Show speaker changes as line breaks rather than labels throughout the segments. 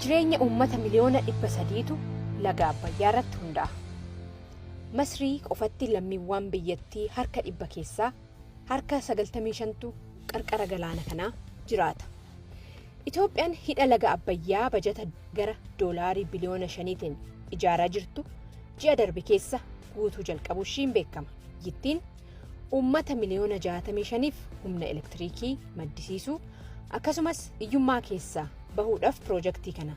Jireenya uummata miliyoona 300tu laga Abbayyaa irratti hundaa'a. Masrii qofatti lammiiwwan biyyattii harka 100 keessaa harka 95tu qarqara galaana kanaa jiraata. Itoophiyaan hidha laga Abbayyaa bajata gara doolaarii biliyoona 5tiin ijaaraa jirtu ji'a darbe keessa guutuu jalqabuu ishiin beekama. Biyyattiin uummata miliyoona 65f humna elektiriikii maddisiisuu, akkasumas hiyyummaa keessaa bahuudhaaf piroojaktii kana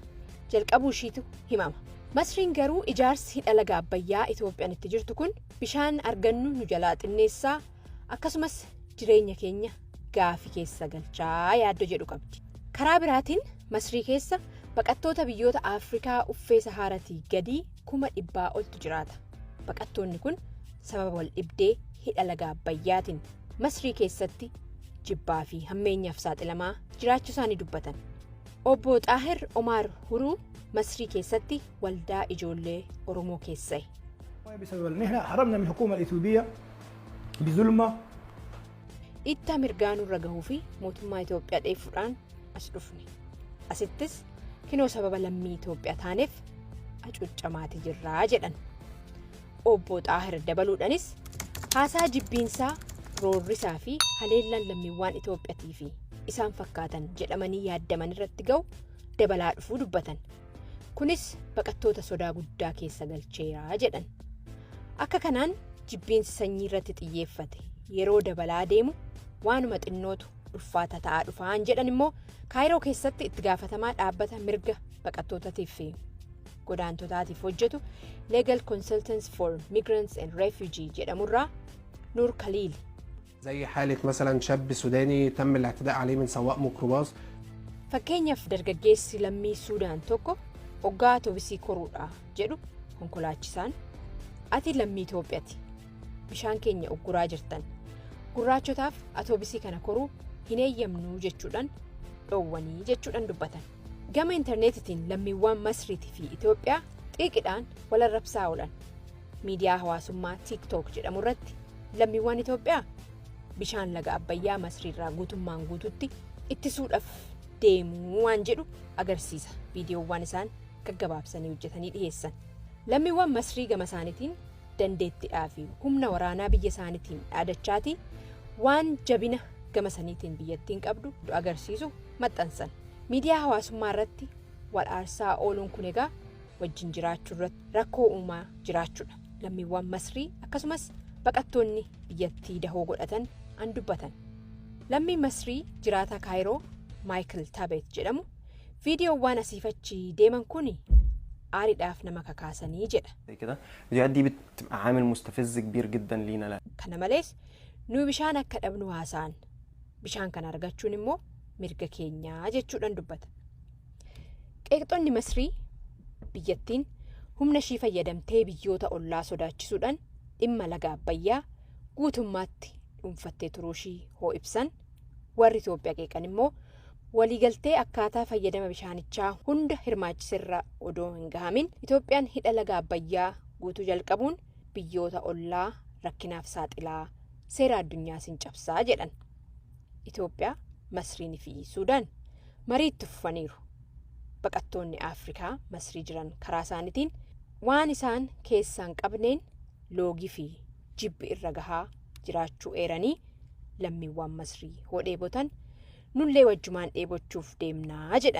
jalqabuu ishiitu himama. Masriin garuu ijaarsi hidha laga Abbayyaa Itoophiyaan itti jirtu kun bishaan argannu nu jalaa xinneessaa, akkasumas jireenya keenya gaafii keessa galchaa yaaddoo jedhu qabdi. Karaa biraatiin Masrii keessa baqattoota biyyoota Afrikaa uffee Sahaaratii gadii 100,000 oltu jiraata. Baqattoonni kun sababa wal dhibdee hidha laga Abbayyaatiin Masrii keessatti jibbaa fi hammeenyaaf saaxilamaa jiraachuu isaanii dubbatan. Obbo Xaahir Omaar Huruu Masrii keessatti waldaa ijoollee Oromoo keessa'e.
بسبب نحن هربنا من الحكومة الإثيوبية بظلمة.
Dhiittaa mirgaa nurra gahuu fi mootummaa Itoophiyaa dheeffuudhaan as dhufne. Asittis kinoo sababa lammii Itoophiyaa taaneef hacuuccamaati jirraa jedhan. Obbo Xaahir dabaluudhaanis haasaa jibbiinsaa, roorrisaa fi haleellaan lammiiwwan Itoophiyaatii fi isaan fakkaatan jedhamanii yaaddaman irratti ga'u dabalaa dhufuu dubbatan. Kunis baqattoota sodaa guddaa keessa galcheeraa jedhan. Akka kanaan jibbiinsi sanyii irratti xiyyeeffate yeroo dabalaa deemu waanuma xinnootu ulfaata ta'aa dhufaan jedhan immoo Kaayiroo keessatti itti gaafatamaa dhaabbata mirga baqattootaatiif fi godaantotaatiif hojjetu Legal Consultants for Migrants and Refugee jedhamurraa Nuur Kaliil.
زي حالة مثلا شاب سوداني تم الاعتداء عليه من سواق ميكروباص.
Fakkeenyaaf, dargaggeessi lammii Suudaan tokko hoggaa atoobisii koruudha jedhu konkolaachisaan, "Ati lammii Itoophiyaati, bishaan keenya ugguraa jirtan, gurraachotaaf atoobisii kana koruu hin eeyyamnuu," jechuudhaan dhoowwanii jechuudhaan dubbatan. Gama intarneetitiin lammiiwwan Masriitii fi Itoophiyaa xiiqidhaan wal arrabsaa oolan. Miidiyaa hawaasummaa TikTok jedhamu irratti lammiiwwan Itoophiyaa bishaan laga Abbayyaa Masriirraa guutummaan guututti ittisuudhaaf deemuu waan jedhu agarsiisa viidiyoowwan isaan gaggabaabsanii hojjetanii dhiyeessan. Lammiiwwan Masrii gama isaaniitiin dandeettiidhaa fi humna waraanaa biyya isaaniitiin dhaadachaatii waan jabina gama saniitiin biyyattiin qabdu agarsiisu maxxansan. Miidiyaa hawaasummaa irratti wal aarsaa ooluun kun egaa wajjin jiraachuu irratti rakkoo uumaa jiraachuudha. Lammiiwwan Masrii akkasumas baqattoonni biyyattii dahoo godhatan an dubbatan. Lammiin Masrii jiraataa Kaayiroo Maayikil Taabet jedhamu viidiyoowwan asiifachi deeman kun aariidhaaf nama kakaasanii jedha.
زي كده الفيديوهات دي بتبقى عامل مستفز كبير جدا لينا لا
Kana malees nuyi bishaan akka dhabnu haasa'an, bishaan kana argachuun immoo mirga keenyaa jechuudhaan dubbata. Qeeqxonni Masrii biyyattiin humna ishii fayyadamtee biyyoota ollaa sodaachisuudhaan dhimma laga Abbayyaa guutummaatti dhuunfattee turuu ishii hoo ibsan, warri Itoophiyaa qeeqan immoo waliigaltee akkaataa fayyadama bishaanichaa hunda hirmaachisirra odoo hin gahamin Itoophiyaan hidha laga Abbayyaa guutuu jalqabuun biyyoota ollaa rakkinaaf saaxilaa, seera addunyaas hin cabsaa jedhan. Itoophiyaa, Masriin fi Suudaan marii itti fufaniiru. Baqattoonni Afrikaa Masrii jiran karaa isaaniitiin waan isaan keessaan qabneen loogii fi jibbi irra gahaa jiraachuu eeranii, lammiiwwan Masrii hoo dheebotan nullee wajjumaan dheebochuuf deemnaa jedhan.